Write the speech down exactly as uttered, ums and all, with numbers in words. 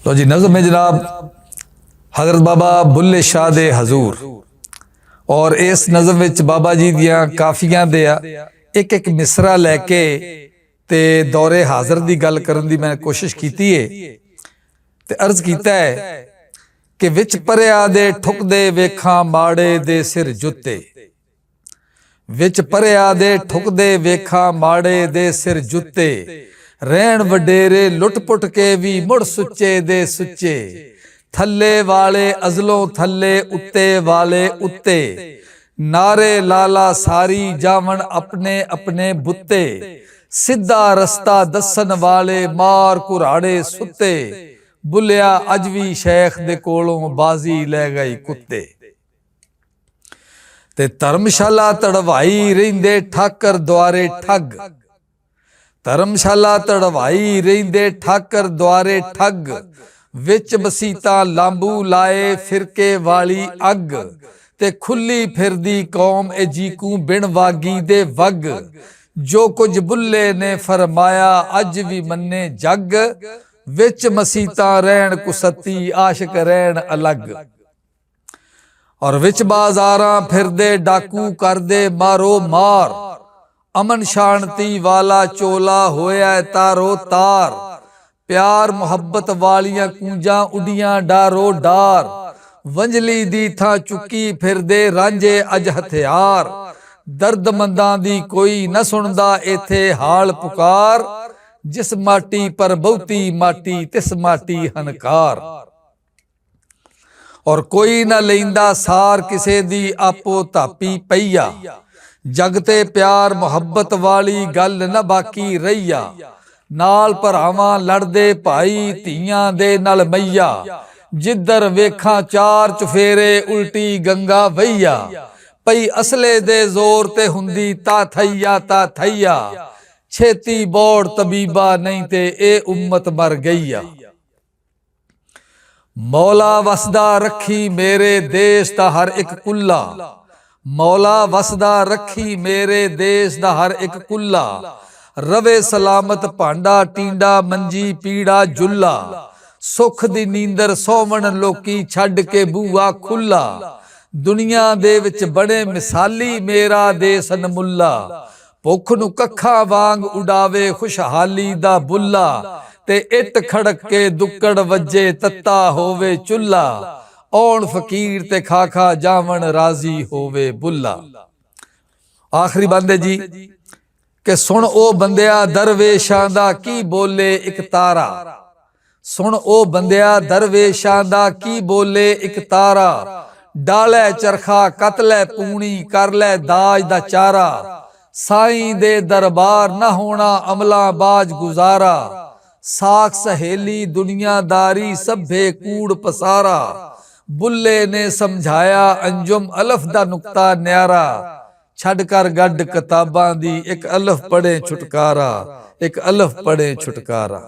تو جی، نظم ہے جناب، حضرت بابا بلے شاہ دے حضور۔ اور اس نظم وچ بابا جی دیاں کافیاں دے آ، ایک ایک مصرع لے کے تے دور حاضر دی گل کرن دی میں کوشش کیتی ہے۔ تے عرض کیتا ہے کہ وچ پریا دے ٹھک دے ویکھاں ماڑے دے سر جتے، وچ پریا دے ٹھک دے ویکھاں ماڑے دے سر جتے، رہن وڈیرے لٹ پٹ کے وی مڑ سچے دے سچے، تھلے والے ازلوں تھلے، اتے والے اتے، نعرے لالا ساری جاون اپنے اپنے بتے، سدھا رستہ دسن والے مار کراڑے ستے، بلیا اج وی شیخ دے کولوں بازی لے گئی کتے۔ تے دھرمشالا تڑوائی رہندے ٹھاکر دوارے ٹھگ، دھرمشالا تڑوائی رہندے ٹھاکر دوارے ٹھگ، وچ مسیتاں لامبو لائے فرقے والی اگ، تے کھلی پھردی قوم اے جیکوں بن واگی دے وگ، جو کچھ بلے نے فرمایا اج وی منے جگ، وچ مسیتاں رہن کستی عاشق رہن الگ۔ اور وچ بازاراں پھردے ڈاکو کردے مارو مار، امن شانتی والا چولا ہویا ہے تارو تار، پیار محبت والیاں کونجاں اڈیاں ڈارو ڈار، ونجلی دی تھاں چکی پھردے رانجے اج ہتھیار، درد منداں دی کوئی نہ سندا ایتھے حال پکار، جس ماٹی پر بہتی ماٹی تس ماٹی ہنکار۔ اور کوئی نہ لیندا سار کسے دی آپو تاپی پئیا، جگ تے پیار محبت والی گل نہ باقی رہیا، نال بھراواں لڑدے بھائی دھیاں دے نال مئیا، جدھر ویکھاں چار چفیرے الٹی گنگا وئیا، پئی اصلے دے زور تے ہوندی تا تھئیا تا تھئیا، چھیتی بوڑ طبیبہ نہیں تے اے امت مر گئیا۔ مولا وسدا رکھی میرے دیش دا ہر اک کلا، مولا وسدا رکھی میرے دیش دا ہر اک کلا، روے سلامت پانڈا ٹینڈا منجی پیڑا جلا، سکھ دی نیندر سوون لوکی چھڈ کے بوا کھلا، دنیا دے وچ بڑے مثالی میرا دیسن ملا، بھکھ نوں ککھاں وانگ اڈاوے خوشحالی دا بلا، تے اٹ کھڑک کے دکڑ وجے تتا ہووے چلا، اون فقیر تے کھا کھا جاون راضی ہووے بلا۔ آخری بند ہے جی کہ سن او بندیا درویشاں دا کی بولے اک تارا، سن او بندیا درویشاں دا کی بولے اک تارا، ڈالے چرخا کت لے پونی کر لے داج دا چارا، سائیں دے دربار نہ ہونا عملاں باج گزارا، ساکھ سہیلی دنیا داری سبھے کوڑ پسارا، بلے نے سمجھایا انجم الف دا نقطہ نیارا، چھڈ کر گڈ کتاباں دی اک الف پڑھیں چھٹکارا، اک الف پڑھیں چھٹکارا۔